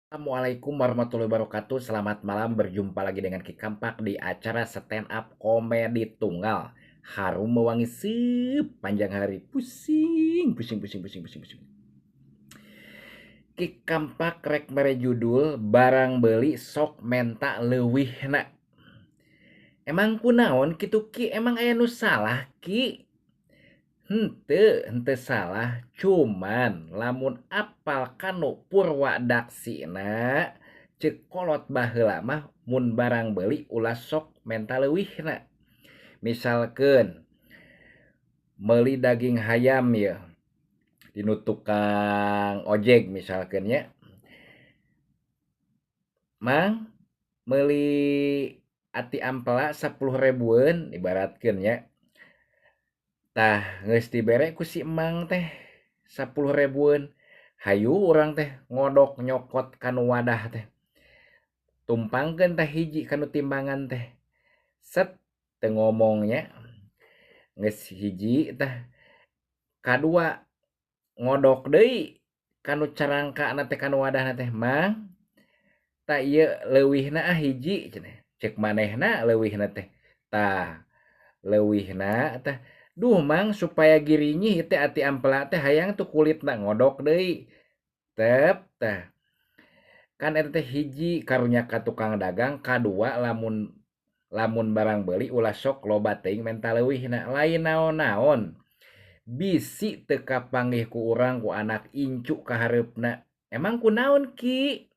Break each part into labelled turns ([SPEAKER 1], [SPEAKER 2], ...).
[SPEAKER 1] Assalamualaikum warahmatullahi wabarakatuh. Selamat malam, berjumpa lagi dengan Ki Kampak di acara stand up komedi tunggal. Harum mewangi sepanjang hari. Pusing, pusing, pusing, pusing, pusing, pusing. Ki Kampak rek mere judul barang beli sok menta leuwihna. Emang kunaon kitu Ki? Emang aya nu salah Ki? Henteu, henteu salah, cuman lamun apal kanu purwadaksina ceuk kolot baheula mah mun barang beuli ulah sok menta leuwihna. Misalkeun meuli daging hayam yeuh dinu tukang ojek misalkeun nya. Mang meuli ati ampela 10 ribueun ibaratkeun nya. Tah geus dibere ku si emang teh 10 ribueun, hayu urang teh ngodok nyokot kanu wadah teh. Tumpangkeun teh hiji kanu timbangan teh. Set teu ngomong nya. Geus hiji tah. Kadua ngodok deui kanu carangkana teh kanu wadahna teh, "Mang, tah ieu leuwihna ah hiji," cenah. Ceuk manehna leuwihna teh. Tah leuwihna tah, "Duh Mang, supaya girinyih ieu teh ati ampela teh hayang tuh kulitna," ngodok deui. Tep tah. Kan eta teh hiji karunya ka tukang dagang, kadua lamun lamun barang beuli ulah sok loba teuing menta leuwihna, lain naon-naon. Bisi teu kapanggih ku urang ku anak incu ka hareupna. Emang kunaon Ki?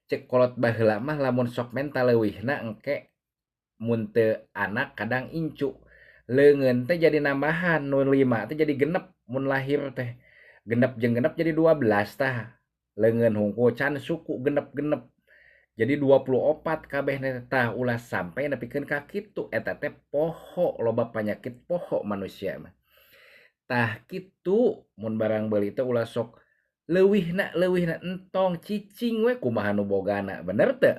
[SPEAKER 1] Ceuk kolot baheula mah lamun sok menta leuwihna engke mun teu anak kadang incu. Leungeun teh jadi nambahan nu 5 teh jadi 6 mun lahir teh. 6 jeung 6 jadi 12 tah. Leungeun hungkul can suku genep-genep. Jadi 24 kabehna tah, ulah sampai nepikeun ka kitu, eta teh poho loba panyakit poho manusia mah. Tah kitu mun barang beuli teh ulah sok leuwihna leuwihna, entong cicing we kumaha nu bogana, bener teu?